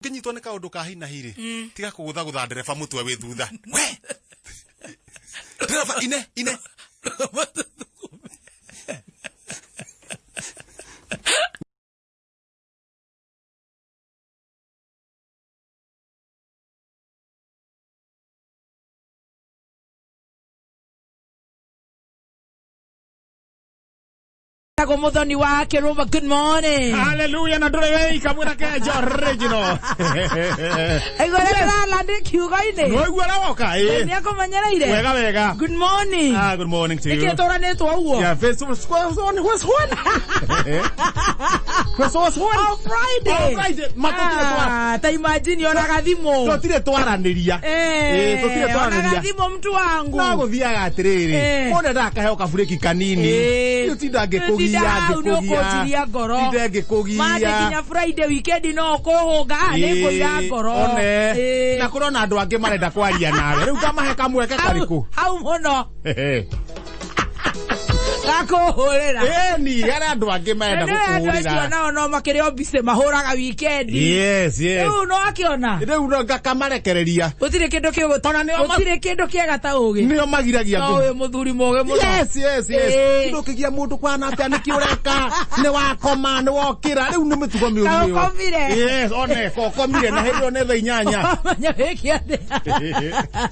Ũngĩnyitwo nĩ kaũndũ ka hinahi rĩ, tiga kũgũthagũtha ndereba mũtwe wĩ thutha. We! Ndereba ine ine. Tagwo Muthoni wa Kiruma, good morning. Hallelujah na ndũrĩ wĩika mwĩra kenja original. Aigua rĩrĩa ndĩralandi kiugo-inĩ. Nĩwaigua ũrĩa woka ĩ. Nĩ akũmenyereire. Wega wega. Good morning. Ah, good morning to you. Nĩkĩ tũranĩtwo ũguo? Yeah, face was one was one. Was was one. On Friday. On Friday, ma tũtirĩ twa- Ah, ta imagine ona gathimũ. Tũtirĩ twaranĩria. Eh, Ĩ, tũtirĩ ona twaranĩria. gathimũ mtu wangu. No gũthiaga atĩrĩrĩ. Eh. Mũndũ endaga akaheo kaburĩki kanini. Eh. Ũtinda ngĩkũgia Ũtinda hau nĩ ngĩkũgia. ũkũnjiria ngoro. Tinde ngĩkũgia. Mande nginya Friday weekend no ũkũhũnga. Ah, nĩ ngũira ngoro. One. Eh. Na kũrona andũ angĩ marenda kwaria nawe. Rĩu ngamahe kamweke Hau- karĩkũ? Hau mũno. Gakũhũrĩra. Ĩni, harĩ andũ angĩ marenda Nĩ andũ acio gũkũhũrĩra. nao no makĩrĩ o busy mahũraga weekend. Yes, yes. Rĩu no akĩona. Rĩu no ngakamarekereria. Gũtirĩ kĩndũ kĩũgũ. Ona nĩo ma- Gũtirĩ kĩndũ kĩega ta ũgĩ. Nĩo magiragia No ngũ- ũyũ mũthuri mũgĩ mũno. Yes, yes, yes. Ĩĩ. Ndũkĩgia mũndũ kwana atĩa nĩkĩ ũreka nĩ wakoma nĩ wokĩra rĩu nĩ mĩtugo mĩũru Ka ĩyo. ũkomire. Yes, one kokomire na hĩndĩ ĩyo nĩ thaa inyanya. Ũkamenya wĩke atĩa.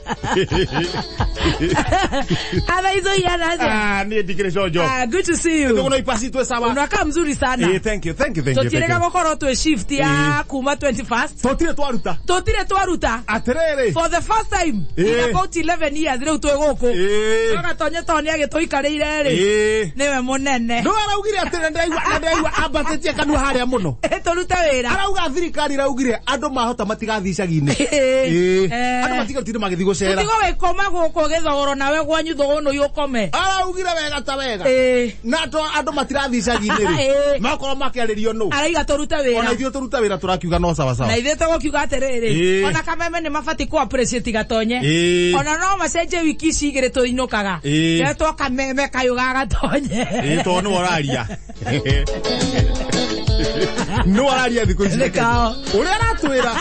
Atha izo iana atĩa? Ah, niĩ ndikĩrĩ conjo. Ah, good to see you. Tũgũno ipasi twĩ sawa. Unakaa mzuri sana. Eh, thank you, thank you, thank you. thank Tũtirĩga you. gũkorwo twĩ shift ya Ĩĩ. kuma 21st. Tũtirĩ twaruta. Tũtirĩ twaruta. Atĩrĩrĩ. For the first time in Ĩĩ. about 11 years rĩu twĩ gũkũ. Ĩĩ. No gatonye tondũ nĩ agĩtũikarĩire rĩ. Ĩĩ. Nĩwe mũnene. No araugire atĩrĩ na ndĩraigua na ndĩraigua ambatĩtie kanua harĩa mũno. Tũrute wĩra. Arauga thirikari iraugire andũ mahota matigathiĩ icagi-inĩ. Ĩĩ. Ĩĩ. Eh. Andũ matigatinde magĩthiĩ gũcera. Tũtigo gĩkoma gũkũ gĩthogoro nawe gwanyu thũgũnũ ũkome. Araugire wega ta wega. Ĩĩ. Na to andũ matirathiĩ icagi-inĩ rĩ. Ĩĩ. Makorwo makĩarĩrio nũ. Araiga tũrute Ona wĩra. ithuĩ tũruta wĩra tũrakiuga no sawa sawa. Na ithuĩ tũgũkiuga atĩrĩrĩ, Ĩĩ. ona kameme nĩ mabatiĩ kũ appreciate gatonye. Ĩĩ. Ona no macenjie wiki ici igĩrĩ tũinũkaga. Ĩĩ. Getwo kameme kayũ ga gatonye. Ĩĩ tondũ nĩwe ũraria. Nĩwe ũraria thikũ ici. Nĩ kao. Ũrĩa aratwĩra.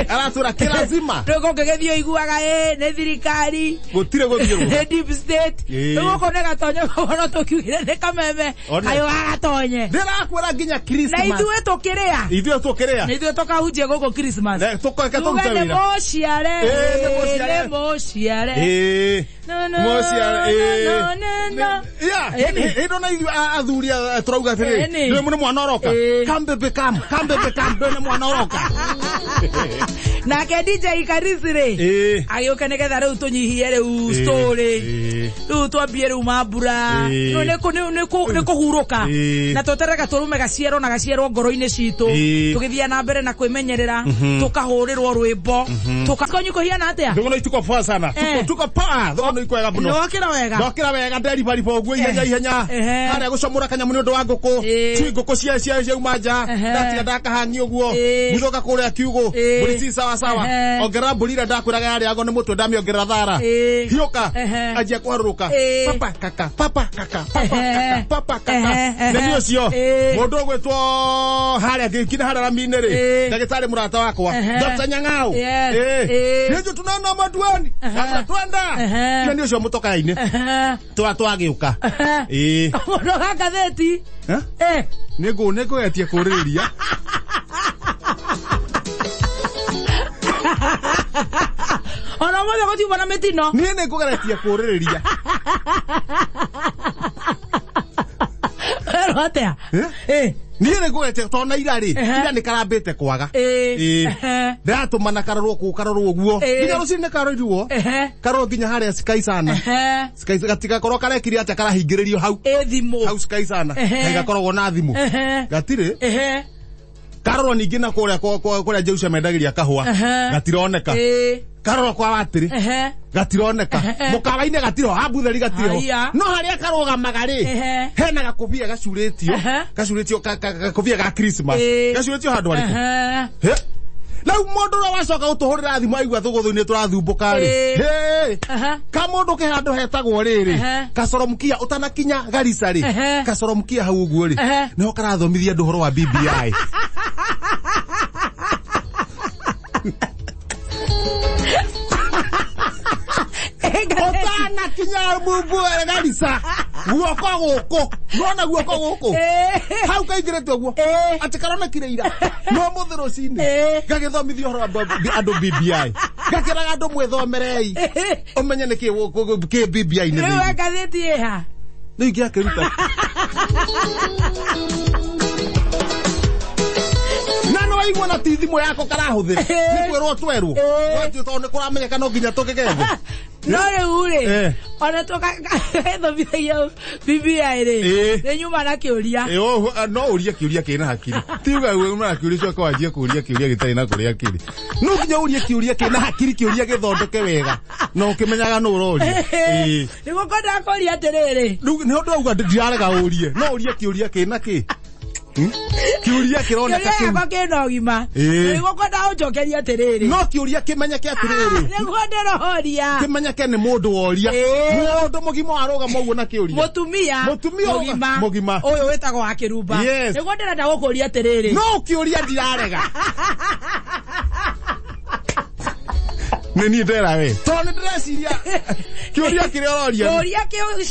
Aratwĩra kĩrazima. Rĩu kũngĩgĩthiĩ ũiguaga ĩ nĩ thirikari Gũtirĩ gũthiĩ. nĩ deep state. Ĩĩ. Rĩu gũkũ nĩ gatonye koguo no tũkiugire nĩ kameme One. kayũ ga gatonye. Ndĩrakwĩra nginya Na Christmas. ithuĩ tũkĩrĩa. Ithuĩ tũkĩrĩa. Na ithuĩ tũkahunjia gũkũ Christmas. Ne, tũkoke Tuge tũrute nĩ wĩra. mũciare. Ĩĩ, nĩ mũciare. Nĩ mũciare. Ĩĩ. No, no, Mũciare. Ĩĩ. no, no, no. Yeah, Ĩni. hĩndĩ ona ithuĩ athuri tũrauga atĩrĩrĩ, Ĩni. ndũĩ nĩ mwana ũroka. Ĩĩ. Come baby come, come baby come, ndũĩ nĩ mwana ũroka. Nake DJ Karisi rĩ Ĩĩ. agĩũke nĩgetha rĩu tũnyihie rĩu Ĩĩ. story Ĩĩ. rĩu twambie rĩu mambura Ĩĩ. Rĩu nĩ kũhurũka Ĩĩ. na tweterere gatũrũme gaciarwo na gaciarwo ngoro-inĩ citũ Ĩĩ. tũgĩthiĩ na mbere na kwĩmenyerera tũkahũrĩrwo rwĩmbo tũka konyu kũhiana atĩa Thũgũno ituko poa sana. Eh. Tuko tuko poa. Thũgũno ikwega mũno. nĩwokĩra wega Ndokĩra wega nderibariba ũguo ihenya ihenya. Ehe. Harĩa gũcomora kanyamũ nĩ ũndũ wa ngũkũ. Ĩĩ. Ci ngũkũ cia cia ciauma nja. Ehe. Ndatiga ndakahangi ũguo. Ĩĩ. Guthũka kũrĩa kiugũ. Ĩĩ. Mbũri ci sawa sawa. Ehe. Ongerera mbũri ĩrĩa ndakwĩraga yarĩagwo nĩ mũtwe ndamĩongerera thara. Ĩĩ. Hiũka. Ehe. Anjia kũharũrũka. Ĩĩ. Papa kaka papa kaka papa Ehe. kaka papa kaka. Ehe, ehe. Na nĩ ũcio. Ĩĩ. Mũndũ ũgwĩtwo harĩa ngĩkinya harĩa rami-inĩ rĩ. Ĩĩ. Ndagĩtarĩ mũrata wakwa. Ehe. Dr. Nyang'au. Yes. Ĩĩ. Ĩĩ. Nĩnjũ tunaona matuani. Ehe. Hapa twenda. Ehe. Na nĩ ũcio mũtoka-inĩ. Ehe. Twa twagĩũka. Ehe. Ĩĩ. Mũndũ wa ngathĩti Eh? Eh. Nĩngũ nĩngũgetie kũrĩrĩria. Ona ũmũthĩ gũtiuma na mĩtino Niĩ nĩngũgeretie kũrĩrĩria. Werwo atĩa Eh? Eh. Niĩ nĩngũgeretie tondũ na ira rĩ, Ehe. ira nĩkarambĩte kwaga. Ĩĩ. Ĩĩ. Ehe. Ndĩratũmana karorwo kũu karorwo ũguo. Ĩĩ. Nginya rũcinĩ karorirwo. Ehe. Karorwo nginya harĩa Sky sana. Ehe. Sky gatigakorwo karekire atĩa karahingĩrĩrio hau. Ĩ thimũ Hau Sky sana. Ehe. Kaĩ gakoragwo na thimũ. Ehe. Gatirĩ. Ehe. Karorwo ningĩ na kũrĩa kũrĩa Jeusha mendagĩria kahũa. Ehe. Gatironeka. Ĩĩ. Karorwo kwa watĩrĩ. Ehe. Gatironeka. Ehe. Mũkawa-inĩ gatirĩ ho, hambutheri gatirĩ ho. Haiya. No harĩa karũgamaga rĩ, Ehe. hena gakũbia gacurĩtio, Ehe. gacurĩtio gakũbia ga Christmas. Ĩĩ. Gacurĩtio handũ harĩkũ? Ehe. He. Rĩu mũndũ ũrĩa wacoka gũtũhũrĩra thimũ aigua thũgũthũ-inĩ tũrathumbũka rĩ. Ĩĩ. Hĩ. Aha. Kamũndũ ke handũ hetagwo rĩrĩ. Ehe. Kacoromkia ũtanakinya Garissa rĩ. Ehe. Kacoromkia hau ũguo rĩ. Ehe. Nĩho karathomithia andũ ũhoro wa BBI. Ũtanakinya mbumbu Garissa. Guoko gũkũ. Nĩwona guoko gũkũ? Ĩĩ. Hau kaingĩrĩte ũguo. Ĩĩ. Atĩ karonekire ira. No mũthĩ rũcinĩ. Ĩĩ. Gagĩthomithia ũhoro wa andũ BBI. Gakĩraga andũ mwĩthomerei. Ũmenye nĩkĩ kĩ BBI nĩ Rĩu thĩinĩ. ngathĩti ĩha. Rĩu ingĩakĩruta. Na nĩ waigua na ti thimũ yako karahũthĩra. Nĩ kwĩrwo twerwo. Ĩĩ. Tondũ nĩ kũramenyeka no nginya tũkĩgethe. No rĩu rĩ, Eh. ona tũgathomithagio BBI rĩ, Ĩĩ. nĩ nyuma na kĩũria. Ĩ, no ũrie kĩũria kĩna hakiri. Tiuga ume na kĩũria coka wanjie kũria kĩũria gĩtarĩ na kũrĩa kĩrĩ. No nginya ũrie kĩũria kĩna hakiri, kĩũria gĩthondeke wega. Na ũkĩmenyaga nũ ũroria. Ĩĩ. Nĩguo kwendaga kũria atĩrĩrĩ. Rĩu nĩ ũndũ wauga ndirarega ũrie. No ũrie kĩũria kĩna kĩ. Kĩũria kĩroneka Kĩũria kĩu. gĩakwa kĩna ũgima. Ĩĩ. Nĩguo kwendaga ũnjokerie atĩrĩrĩ. No kĩũria kĩmenyeke atĩrĩrĩ. Nĩguo ndĩroria. Kĩmenyeke nĩ mũndũ woria. Ĩĩ. Mũndũ mũgima warũgama ũguo na kĩũria. Mũtumia Mũtumia mũgima mũgima. ũyũ wĩtagwo wa Kĩrumba. Yes. Nĩguo ndĩrenda gũkũria atĩrĩrĩ. No kĩũria ndirarega. Nĩ niĩ ndera we. Tondũ nĩ ndĩreciria kĩũria kĩrĩa ũroria. Kũria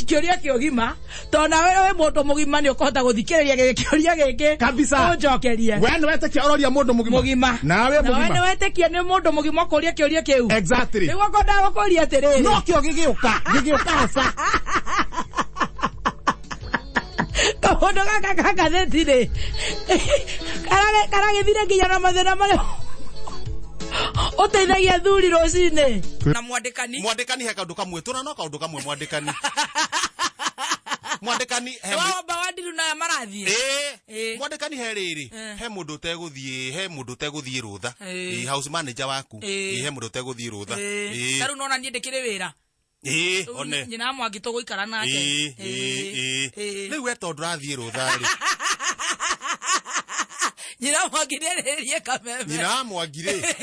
kĩũria kĩũgima tondũ nawe wĩ mũndũ mũgima nĩ ũkũhota gũthikĩrĩria kĩũria gĩkĩ Kabisa. ũnjokerie. We nĩ wetĩkia ũroria mũndũ mũgima. Mũgima. Nawe Nawe nĩ mũgima. wetĩkia nĩ mũndũ mũgima ũkũria kĩũria kĩu. Exactly. Nĩguo kwendaga gũkũria atĩrĩrĩ. No kĩo gĩgĩũka. Gĩgĩũka haca. Kaũndũ gaka ka ngathĩti rĩ karagĩthire nginya na mathĩna marĩa ũteithagia athuri rũcinĩ. Na mwandĩkani. Mwandĩkani he kaũndũ kamwe. Tũna no kaũndũ kamwe mwandĩkani. Mwandĩkani he Wamba wandiru naya marathiĩ. Ĩĩ. Ĩĩ. Mwandĩkani he rĩrĩ. Eh. He mũndũ ũtegũthiĩ, he mũndũ ũtegũthiĩ rũtha. Ĩĩ. Ĩĩ, house manager waku. Ĩĩ. Ĩĩ, he mũndũ ũtegũthiĩ rũtha. Ĩĩ. Ĩĩ. Ta rĩu nona niĩ ndĩkĩrĩ wĩra. Ĩĩ, Rĩu one. Nyina wa Mwangi tũgũikara nake. Ĩĩ, ĩĩ, ĩĩ. Ĩĩ. Rĩu we tondũ ũrathiĩ rũtha rĩ. Nyina wa Mwangi nĩarĩrĩrie kameme. Nyina wa Mwangi rĩ.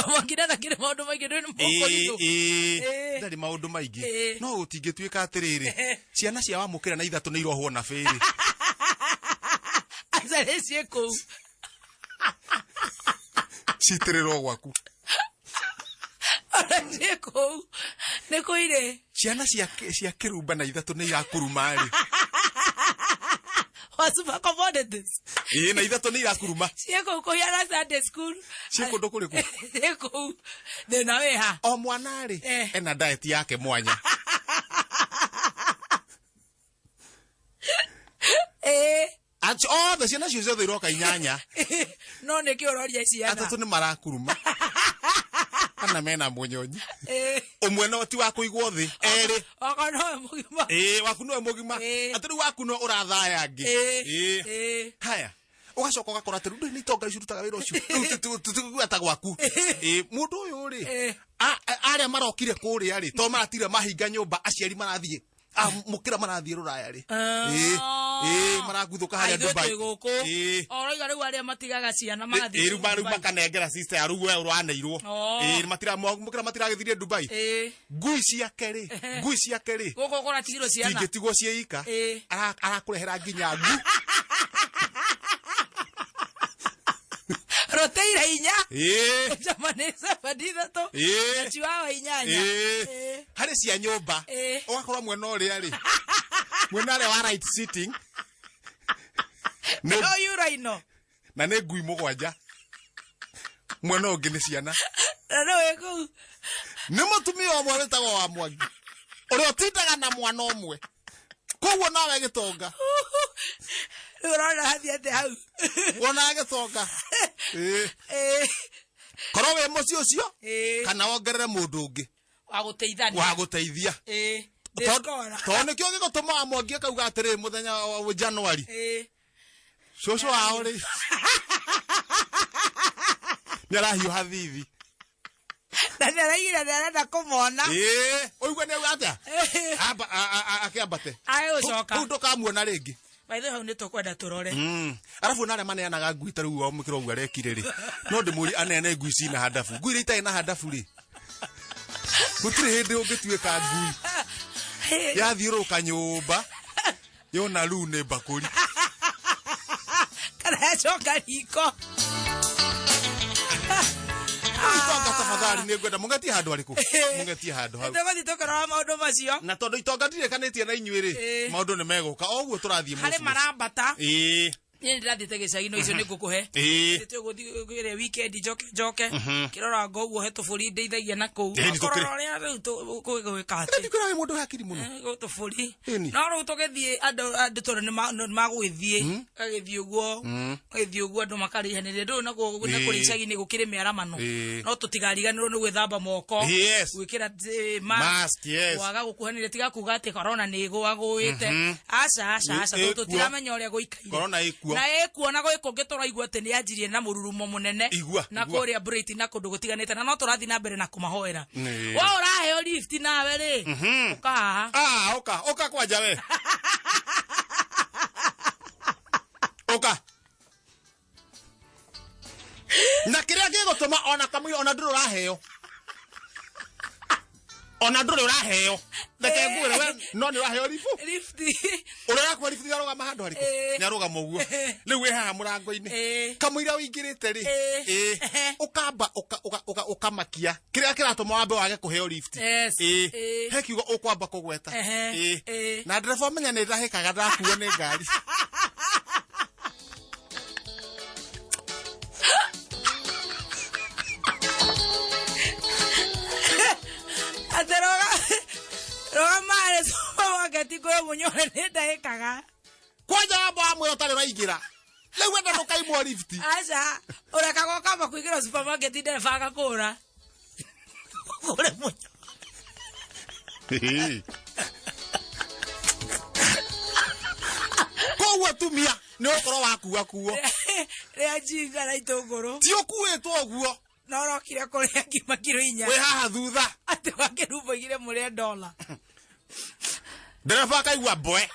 Mwangi ndathakire maũndũ maingĩ ndũĩ nĩ Ĩĩ, mũkũritũ. ĩĩ. Ĩĩ. Ndarĩ maũndũ maingĩ. Ĩĩ. No gũtingĩtuĩka atĩrĩrĩ. Ciana cia wamũkĩra na ithatũ nĩ irohwo na bĩrĩ. Aca nĩ ciĩ kũu. Citĩrĩrwo gwaku. Ona ciĩ kũu. Nĩ kũirĩ. Ciana cia kĩrumba na ithatũ nĩ irakuruma rĩ. Wa super commodities. Ĩĩ, na ithatũ nĩ irakuruma. Ciĩ kũu kũhiana Sunday school. Ciĩ kũndũ kũrĩkũ? Ciĩ kũu. Thĩna wĩ ha? O mwana rĩ, Eh. ena diet yake mwanya. Ĩĩ. Acio othe ciana cio ciothe iroka inyanya. No nĩkĩ ũroria ciana? Atatũ nĩ marakuruma. Kana mena mũnyonyi. Ĩĩ. Ũmwe no ti wa kũigwo thĩ. Erĩ. Okorwo nowe mũgima. Ĩĩ, waku nowe mũgima. Ĩĩ. Atĩ rĩu waku no ũrathaya angĩ. Ĩĩ. Ĩĩ. Ĩĩ. Haya. Ũgacoka ũgakora atĩ rĩu ndũĩ nĩ itonga ici irutaga wĩra ũcio. Rĩu tũtigweta gwaku. Ĩĩ, mũndũ ũyũ rĩ, Ĩĩ. arĩa marokire kũrĩa rĩ, to maratire mahinga nyũmba, aciari marathiĩ. Mũkĩra marathiĩ rũraya rĩ. Ĩĩ, ĩĩ, maraguthũka harĩa Ithuĩ Dubai. twĩ gũkũ. Ĩĩ. Ũroiga rĩu arĩa matigaga ciana magathiĩ Ĩĩ, rĩu rĩu Dubai. makanengera sister ya rĩu we ũraneirwo. Oh. Ĩĩ, mũkĩra matiragĩthirie Dubai. Ĩĩ. Ngui ciake rĩ, ngui ciake rĩ, Gũkũ kũratigirwo ciana. cingĩtigwo ciĩ ika. Ĩĩ. Arakũrehera nginya ngu. Roteire inya. Ĩĩ. Jamani cabati ithatũ. Ĩĩ. Na chihuahua inyanya. Ĩĩ. Ĩĩ. Harĩ cia nyũmba. Ĩĩ. Ũgakorwo mwena ũrĩa rĩ. Mwena ũrĩa wa right sitting. No yura ino. Na nĩ ngui mũgwanja. Mwena ũngĩ nĩ ciana. Na nĩ wĩ kũu. Nĩ mũtumia ũmwe wĩtagwo wa Mwangi. Ũrĩa ũtindaga na mwana ũmwe. Koguo nawe gĩtonga. Rĩu ũrona hathiĩ atĩa hau? Wonaga gĩtonga. Ĩĩ. Ĩĩ. Korwo wĩ mũciĩ ũcio, Ĩĩ. kana wongerere mũndũ ũngĩ. Wa gũteithania. Wa gũteithia. Ĩĩ. Tondũ nĩkĩo gĩgũtũma wa Mwangi akauga atĩrĩ mũthenya wa January. Ĩĩ. Cũcũ wao rĩ. Nĩ arahiũha thithi. Na nĩ araigire nĩ arenda kũmona. Ĩĩ, ũigue nĩ auga atĩa? Amba akĩambate. Agĩgũcoka. Rĩu ndũkamuona rĩngĩ. By the way, hau nĩ tũkwenda tũrore. Arabu na arĩa maneanaga ngui ta rĩu wa mũkĩra ũguo arekire rĩ, no ndĩmũrie aneane ngui cina handabu, ngui iria itarĩ na handabu rĩ, gũtirĩ hĩndĩ ũngĩtuĩka ngui yathiũrũrũka nyũmba yona rĩu nĩ mbakũri. Kana yacoka riko. Itonga tafadhali, nĩ ngwenda mũngetie handũ harĩkũ, mũngetie handũ hau. Tũgũthiĩ tũkĩrora maũndũ macio. Na tondũ itonga ndirĩkanĩtie na inyuĩ rĩ, maũndũ nĩ megũka o ũguo tũrathiĩ harĩ mũciĩ. Marambata. Ĩĩ. Niĩ nĩ ndĩrathiĩte gĩcagi, no icio nĩ ngũkũhe. Tũgũthiĩ ĩrĩa weekend, njoke njoke kĩrora ngo ũguo he tũbũri ndeithagia na kũu. Ĩĩ, nĩ tũkĩrĩ. Ũkorora ũrĩa rĩu gũgĩka atĩ Ndikwĩra wĩ mũndũ hakiri mũno. Tũbũri. Ĩni. No rĩu tũgĩthiĩ andũ tondũ nĩ magũgĩthiĩ gagĩthiĩ ũguo, gagĩthiĩ ũguo andũ makarĩhanĩria ndũĩ nakuo na kũrĩ icagi-inĩ gũkĩrĩ mĩaramano. No tũtikariganĩrwo nĩ gwĩthamba moko, gwĩkĩra mask, Mask, yes. kwaga gũkuhanĩria, tiga kuga atĩ corona nĩ ĩgũagũĩte. Aca, aca, aca. Ĩkuo. Tũtiramenya ũrĩa gũikaire. Corona ĩkuo. Na ĩkuo, na gwĩ kũngĩ tũraigua atĩ nĩ yanjirie na mũrurumo mũnene Igua, na igua. kũrĩa Britain na kũndũ gũtiganĩte, na no tũrathiĩ na mbere na kũmahoera. Nĩ. Wa ũraheo lift nawe rĩ, ũka haha. Ah, ũka, ũka kwanja we. Ũka. Na kĩrĩa gĩgũtũma ona kamũira ona ndũrĩ ũraheo. Ona ndũrĩ ũraheo. Reke ngwĩre we no nĩ ũraheo ribu. Lift. Ũrĩa ũrakua lift arũgama handũ harĩkũ? Ĩĩ. Nĩ arũgama ũguo. Rĩu wĩ haha mũrango-inĩ. Ĩĩ. Kamũira ũingĩrĩte rĩ. Ĩĩ. Ĩĩ. Ũkamba ũkamakia. Kĩrĩa kĩratũma wambe wage kũheo lift. Yes. Ĩĩ. Ĩĩ. He kiugo ũkwamba kũgweta. Ehe. Ĩĩ. Ĩĩ. Na ndereba menya nĩ ndahĩkaga ndakuo nĩ ngari. Atĩ roga roga marĩ supermarket kwĩ mũnyore nĩ ndahĩkaga. Kwanja wamba wamwĩra ũtarĩ ũraingĩra. Rĩu wenda ndũkaimwo lift. Aca, ũrekaga ũkamba kũingĩra supermarket, ndereba agakũra kũre mũnyore. Koguo atumia nĩ ũkorwo wakua kuo. Rĩa jinga na itũngũrũ. Ti ũkuĩtwo ũguo. Na ũrokire kũrĩa ngima kiro 4. Wĩ haha thutha. Atĩ wakĩrumbo igire mũrĩe dola. Ndereba akaigua mboe.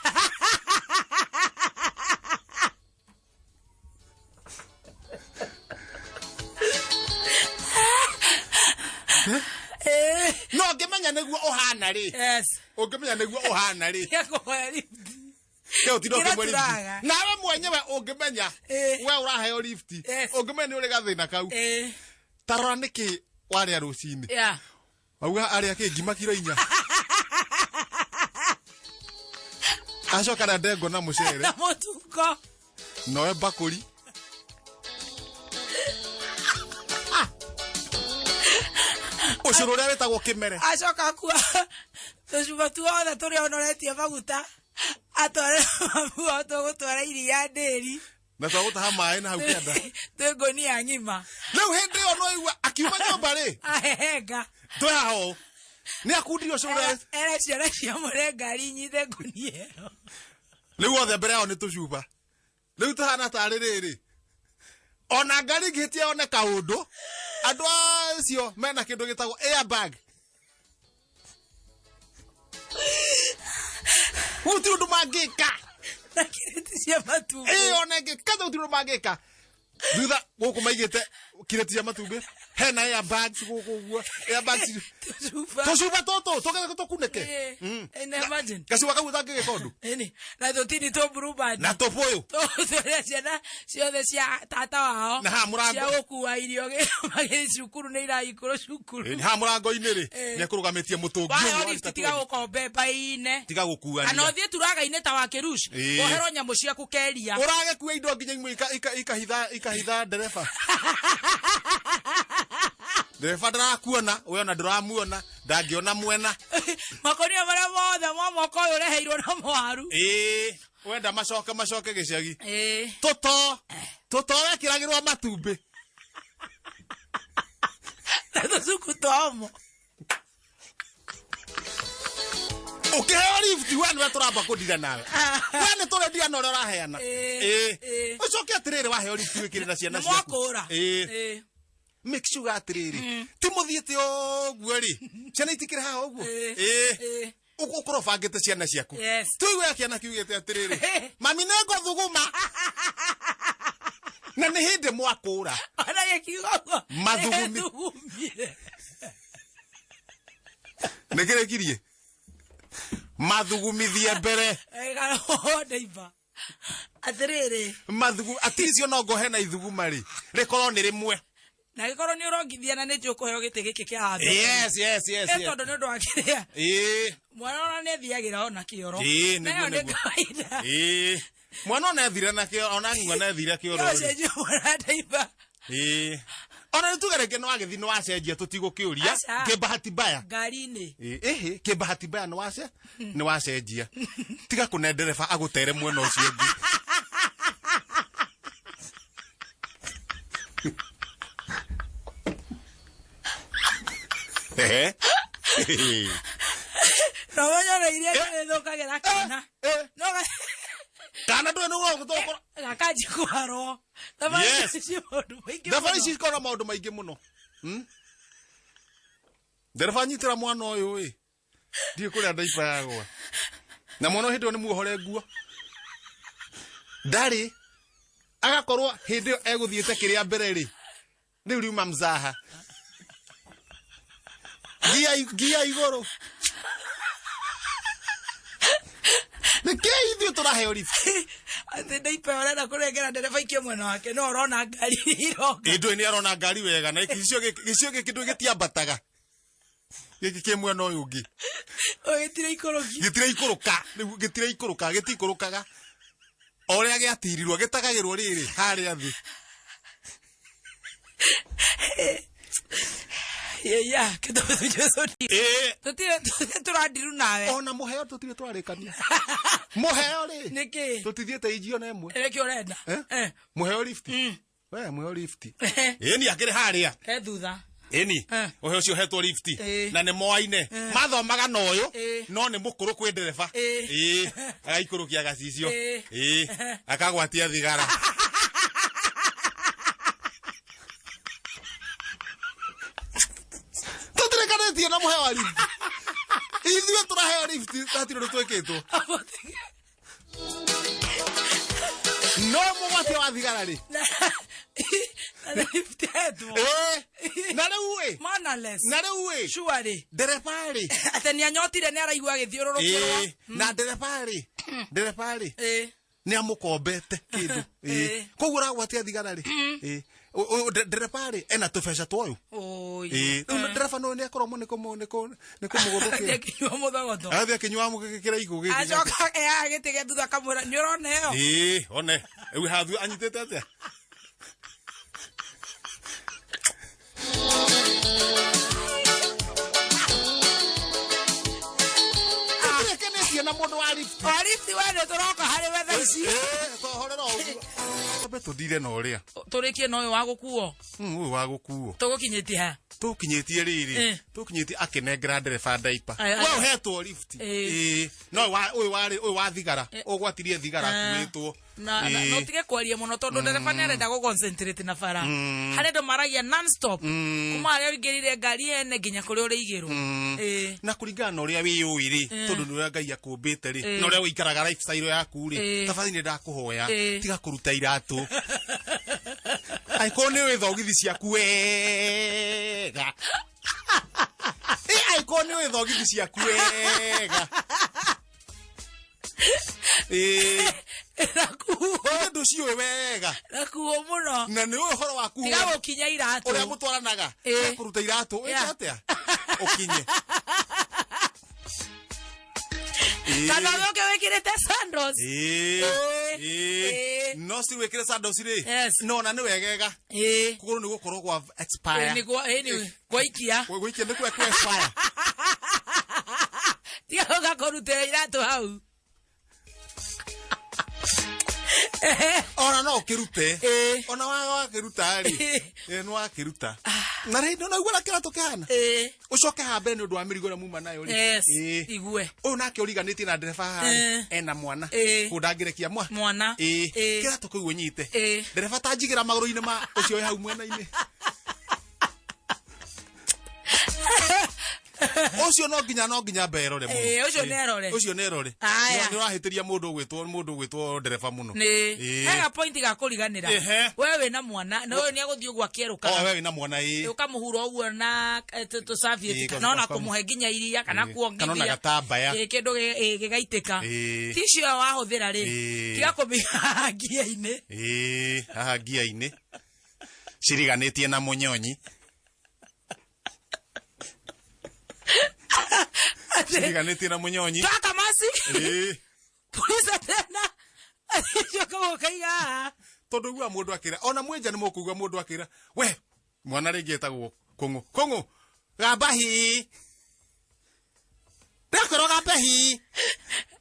No ũngĩmenya nĩguo ũhana rĩ. Yes. Ũngĩmenya nĩguo ũhana rĩ. Nĩekũhoya lift. Ke ũtinda Kĩra ũkĩmwe lift. turaga. Nawe mwenyewe ũngĩmenya Ĩĩ. we ũraheo lift. Yes. Ũngĩmenya nĩ ũrĩ gathĩna kau. Ĩĩ. Ta rora nĩkĩ warĩa rũcinĩ. Yeah. Auga arĩa kĩ ngima kiro 4. Acoka na ndengũ na mũcere. Na mũtungo. Noe mbakũri. Ũcũrũ ũrĩa wĩtagwo kĩmere. Acoka akua tũcuba tuothe tũrĩa ũnoretie maguta, atware mamu wao, tũgũtwara iria ndĩri. Na twagũtaha maĩ na hau kĩanda. Twĩ ngũnia ng'ima. Rĩu hĩndĩ ĩyo no igua akiuma nyũmba rĩ. Ahehenga. Twĩ haha ũũ. Nĩ akundirio ũcũrũ ũrĩa. Ere ciana cia mũre ngari inyite ngũnia ĩyo. Rĩu othe mbere yao nĩ tũcuba. Rĩu tũhana tarĩ rĩrĩ. Ona ngari ĩngĩhĩtia yone kaũndũ, andũ acio mena kĩndũ gĩtagwo airbag. Gũtirĩ ũndũ mangĩka. Na kirĩti cia matumbĩ. Ĩĩ, ona ĩngĩka gũtirĩ ũndũ mangĩka. Thutha gũkũ maigĩte kirĩti cia matumbĩ, hena airbags gũkũ ũguo, airbags. Tũcuba. Tũcuba tũtũ tũgĩte tũkunĩke. Ĩĩ. Na imagine. Gacuba kau ũtangĩgĩka ũndũ. Ĩni. Na tũtini tũ Blue Band. Na tũbũyũ. Tũrĩa ciana ciothe cia tata wao Na haha mũrango. cia gũkua irio magĩthiĩ cukuru nĩ irahingũrwo cukuru. Ĩĩ, haha mũrango-inĩ rĩ, Ĩĩ. nĩ ekũrũgamĩtie mũtũngi Waheo ũguo wa lift rita tiga 20. gũkombe ine. Tiga gũkuania. Kana ũthiĩ turaga-inĩ ta wa Kĩrush, Ĩĩ. woherwo nyamũ ciaku keria. Ũragĩkua indo nginya imwe ikahitha ndereba. Ndereba ndarakuona, we ona ndũramuona, ndangĩona mwena. Makonia marĩa mothe ma mwaka ũyũ ũreheirwo na mwaru. Ĩĩ, wenda macoke macoke gĩcagi. Ĩĩ. Tũto, tũto wekĩragĩrwo matumbĩ. Na tũcuku twa omo. Ũkĩheo lift we nĩwe tũramba kũndira nawe. We nĩ tũrendia na ũrĩa ũraheana. Ĩĩ, Ĩĩ. ĩĩ. Ũcoke atĩrĩrĩ waheo lift wĩkĩre na ciana Nĩ ciaku. mwakũra. Ĩĩ. Ĩĩ. Make sure atĩrĩrĩ ti mũthiĩte ũguo rĩ, ciana itikĩrĩ haha ũguo. Ĩĩ. Ĩĩ. Ĩĩ. Ũgũkorwo ũbangĩte ciana ciaku. Yes. Tũigue kĩana kiugĩte atĩrĩrĩ, mami nĩngũthuguma. Na nĩ hĩndĩ mwakũra. Ona gĩkiuga ũguo. Mathugumi. Nĩthugumire. Nĩ kĩrĩkirie. Mathugumithie mbere. Ĩgarwo ndaiba. Atĩrĩrĩ. Mathugu atiricio no ngohe na ithuguma rĩ. Rĩkorwo nĩ rĩmwe. Na gĩkorwo nĩ ũrongithia na nĩ njũĩ kũheo gĩtĩ gĩkĩ kĩa haha mbere. Yes, yes, yes, Ĩ yes. tondũ nĩ ũndũ wa kĩrĩa. Ĩĩ. Mwana ona nĩ athiagĩra ona kĩoro. Ĩĩ, Na ĩyo nĩguo nĩ nĩguo. kawaida. Ĩĩ. Mwana ona ethire na kĩoro, ona ng'ua na ethire kĩoro. No rĩ. cenjie mwana ndaiba. Ĩĩ. Ona nĩ tuge rĩngĩ nĩ wagĩthiĩ nĩ wacenjia tũtigũkĩũria. Aca. Kĩbahati mbaya. Ngari-inĩ. Ĩĩ, ĩhĩ, kĩbahati mbaya nĩ wace nĩ wacenjia. Tiga kũne ndereba agũtere mwena ũcio ũngĩ. Ehe. No ũmenye ona iria nĩ rĩthũkagĩra kana. No Kana ndũĩ nĩ ũgũkorwo gakanji kwarwo. Thabarĩ Yes. ici ciĩ maũndũ maingĩ thabarĩ mũno. ici cikoragwo na maũndũ maingĩ mũno. Ndereba nyitĩra mwana ũyũ ĩ. Ndiũĩ kũrĩa ndaiba yagwa. Na mwana ũyũ hĩndĩ ĩyo nĩ muohore nguo. Ndarĩ. Agakorwo hĩndĩ ĩyo egũthiĩte kĩrĩa mbere rĩ. Rĩu riuma mzaha. Ngia igũrũ. Nĩkĩ ithuĩ tũraheo lift? Atĩ ndaiba ĩyo ũrenda kũnengera ndereba aikie mwena wake no ũrona ngari iroka. Ĩ ndũĩ nĩ arona ngari wega na gĩcicio gĩkĩ ndũĩ gĩtiambataga. Gĩkĩ kĩ mwena ũyũ ũngĩ. O gĩtirĩ ikũrũki. Gĩtirĩ ikũrũka. Rĩu gĩtirĩ ikũrũka, gĩtikũrũkaga. O ũrĩa gĩatirirwo, gĩtagagĩrwo rĩrĩ harĩa thĩ. Yeah, kĩtũmĩtũ Jesu ni. Ĩ. Tũtirĩ tũrandiru nawe. Ona mũheo tũtirĩ twarĩkania. Mũheo rĩ. Nĩkĩ? Tũtithiĩte injio na ĩmwe. Nĩkĩ ũrenda? Eh? Mũheo lift. We mũheo lift. Ĩni akĩrĩ harĩa. He thutha. Ĩni. Ũheo ũcio ũhetwo lift. Na nĩ moaine. Mathomaga na ũyũ, no nĩ mũkũrũ kwĩ ndereba. Ĩ. Agaikũrũkia gacicio. Ĩ. Akagwatia thigara. Tũtirekanĩtie na mũheo wa lift. Ithuĩ tũraheo lift, hatirĩ ũndũ twĩkĩtwo. No mũgwatia wa thigara rĩ. Na lift hetwo. Na rĩu ĩ. Mannerless. Na rĩu ĩ. Surely. Ndereba rĩ. Atĩ nĩ anyotire nĩ araigua agĩthiũrũrũkĩrwo. Na ndereba rĩ. Ndereba rĩ. Nĩ amũkombete kĩndũ. Koguo ũragwatia thigara rĩ. Ndereba rĩ ena tũbeca twa ũyũ. Rĩu ndereba nĩ nĩ akorwo nĩ kũmũgũthũkĩra. Akĩnyua mũthogoto. Agathiĩ akĩnyua kĩraigũ gĩkĩ. Acoka gĩtĩ gĩa thutha akamwĩra, nĩ ũrona ĩyo? One. Rĩu hathu anyitĩte atĩa? Tũtirekenetie na mũndũ wa lift. Wa lift we nĩ tũroka harĩ we thaa ici. Tohorera ũguo. Ambe tũthire na ũrĩa. Tũrĩkie na ũyũ wa gũkuo. Ũyũ wa gũkuo. Tũgũkinyĩtie ha? Tũkinyĩtie rĩrĩ. Tũkinyĩtie akĩnengera ndereba ndaipa. Ai, ai. We ũhetwo lift. No ũyũ warĩ, ũyũ wa thigara. Ũgwatirie thigara akuĩtwo. Na, na, no tige kwaria mũno tondũ ndereba nĩ arenda gũ concentrate na bara. Harĩ andũ maragia non stop. Kuma harĩa ũingĩrire ngari ene nginya kũrĩa ũrĩigĩrwo. Na kũringana na ũrĩa wĩyũĩ rĩ, tondũ nĩ ũrĩa Ngai akũmbĩte rĩ, na ũrĩa ũikaraga lifestyle yaku rĩ, tafadhali nĩ ndakũhoya, tiga kũruta iratũ. Angĩkorwo nĩ ũĩ thogithi ciaku wega. Angĩkorwo nĩ ũĩ thogithi ciaku wega. Nakuo. Nĩ ndũciũĩ wega. Nakuo mũno. Na nĩ ũĩ ũhoro waku. Tiga gũkinya iratũ. Ũrĩa mũtwaranaga. Tiga kũruta iratũ. Wĩke atĩa? Ũkinye. Kana ũke wĩkĩrĩte sandals. No si wĩkĩre sandals rĩ. Yes. No na nĩ wegega. Kũgũrũ nĩ gũkorwo gwa expire. Nĩ gwa, nĩ gwaikia. Gwaikia nĩ kwa expire. Tiga gũka kũrutĩra iratũ hau. Ona no ũkĩrute. Ona wakĩruta rĩ. Nĩ wakĩruta. Na rĩ, no ũguo na kĩratũ kĩhana. Ũcoke haha mbere nĩ ũndũ wa mĩrigo ĩrĩa muma nayo rĩ. Yes. Igue. Ũyũ nake ũriganĩtie na ndereba haha rĩ, ena mwana. Kũu ndangĩrekia Mwana. Kĩratũ kĩu ũnyite. Ndereba ta njigĩra magũrũ-inĩ ma ũcio wĩ hau mwena-inĩ. Ũcio no nginya mberore mũno. Ĩĩ, ũcio nĩ erore. Ũcio nĩ erore. Aya. Nĩ ũrahĩtĩria mũndũ ũgwĩtwo ndereba mũno. Nĩ hega point ga kũriganĩra. We wĩna mwana na ũyũ nĩ agũthiĩ ũguo O akĩerũkaga, we wĩna mwana, ĩĩ. Ũkamũhura ũguo na tũcabieti, kana ona kũmũhe nginya iria kana kuongithia. Kana ona gatambaya. Ĩĩ, kĩndũ gĩgaitĩka. Tissue ĩyo wahũthĩra rĩ, tiga kũmĩiga ngia-inĩ. Ĩĩ, haha ngia-inĩ ciriganĩtie na mũnyonyi, ciriganĩtie na mũnyonyi. Toa kamasi, puliza tena, coka ũkaiga haha. Tondũ iguaga mũndũ akĩra, ona mwĩnja nĩ mũkũigua mũndũ akĩra, we mwana rĩngĩ etagwo kũng'ũ, kũng'ũ gamba hi, ndakwĩrwo gamba hi,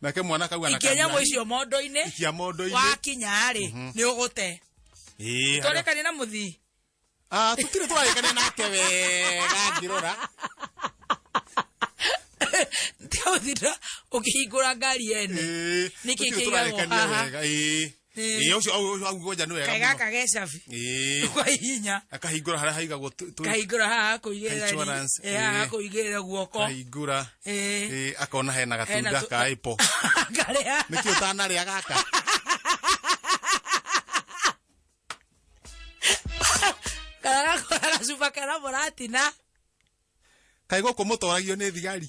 nake mwana kauga na Ikia nyamũ kamwana, icio mondo-inĩ. Ikia mondo-inĩ. Wakinya rĩ, nĩ ũgũte. Tũrĩkanie na mũthii. Ah, tũtirĩ tũrarĩkania nake wega ngĩrora. Tiga gũtinda ũkĩhingũra ngari ene. Nĩkĩ Tũtirĩ kĩigagwo tũrarĩkania haha? wega, ĩĩ. Ĩĩ, ũcio au gwanja nĩ wega Kaĩ mũno. gaka ge cabi. Kwa hinya. Akahingũra harĩa haigagwo Kahingũra haha kũigĩrĩra Insurance, haha kũigĩrĩra guoko. Kahingũra. Ĩĩ, akona hena Hena gatunda ka apple. Karĩa. Nĩkĩ ũtanarĩa gaka? Kana gakora gacuba kena mũratina. Kaĩ gũkũ mũtoragio nĩ thigari?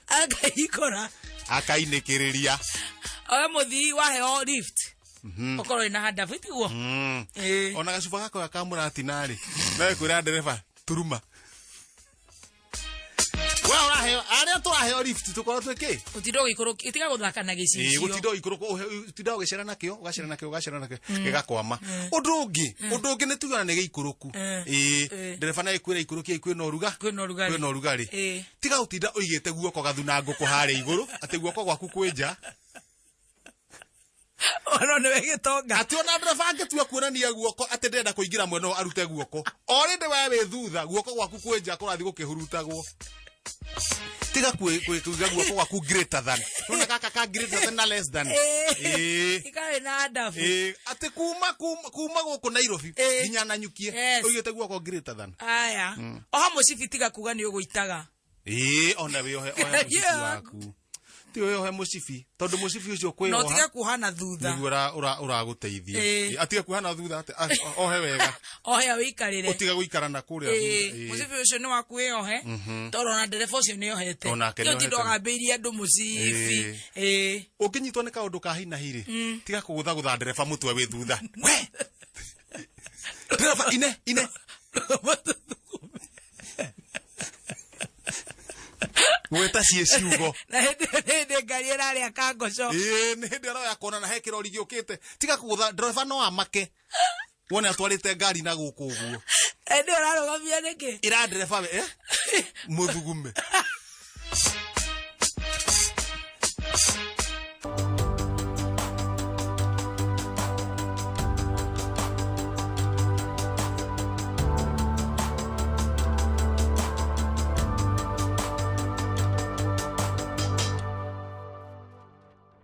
Akahingũra. Akainĩkĩrĩria. Oe mũthii waheo lift, ũkorwo wĩna handabu, tiguo? Ĩĩ. Ona gacuba gako ka mũratina rĩ, no kwĩra ndereba turuma we ũraheo, arĩa tũraheo lift tũkorwo twĩkĩ. Ũtinda ũgĩikũrũkia, tiga gũthaka na gĩcicio. Gũtinda ũikũrũka, ũtinda ũgĩcera nakĩo, ũgacera nakĩo, ũgacera nakĩo, gĩgakwama. Ũndũ ũngĩ nĩ tugana nĩ gĩikũrũku. Ndereba no ĩkwĩra ikũrũkia kwĩna ũruga Kwĩna ũrugarĩ. Kwĩna ũrugarĩ. Tiga gũtinda ũigĩte guoko gathuna ngũkũ harĩa igũrũ, atĩ guoko gwaku kwĩ nja. Ono nĩwe gĩtonga. Atĩ ona ndereba angĩtua kuonania guoko atĩ ndĩrenda kũingĩra mwena ũyũ, arute guoko o rĩndĩ, we wĩ thutha, guoko gwaku kwĩ nja kũrathiĩ gũkĩhurutagwo. Tiga kũiga guoko gwaku greater than. Nona gaka ka greater than na less than. Ikarĩ na handabu. Ĩĩ, atĩ kuma gũkũ Nairobi nginya Nanyukie ũigĩte guoko greater than. Aya, oha mũcibi, tiga kuga nĩ ũgũitaga. Ĩĩ, ona wĩohe, ohe mũcibi waku, ti wĩohe mũcibi, tondũ mũcibi ũcio Na kwĩyoha ũtige kuoha na thutha. Nĩguo ũragũteithia. Ĩĩ, atige kuoha na thutha, atĩ ohe wega. Ohe wĩikarĩre. Ũtige gũikara na kũrĩa Ĩĩ, thutha. Ĩĩ. Mũcibi ũcio nĩ waku, wĩohe, tondũ ona ndereba ũcio nĩ ohete. Onake nĩ Ũtinda ohete. ũgambĩirie andũ mũcibi. Ĩĩ. Ũngĩnyitwo nĩ kaũndũ ka hinahi rĩ, tiga kũgũthagũtha ndereba mũtwe wĩ thutha, we ndereba ine ine gwĩta ciĩ ciugo. Na hĩndĩ ĩyo nĩ hĩndĩ ngari ĩrarĩa kangoco. Ĩĩ, nĩ hĩndĩ aroya kona na he kĩrori gĩũkĩte. Tiga kũgũtha ndereba, no amake wone atwarĩte ngari na gũkũ ũguo. Hĩndĩ ĩyo ũrarũgamia nĩkĩ? Ĩra ndereba we mũthugume.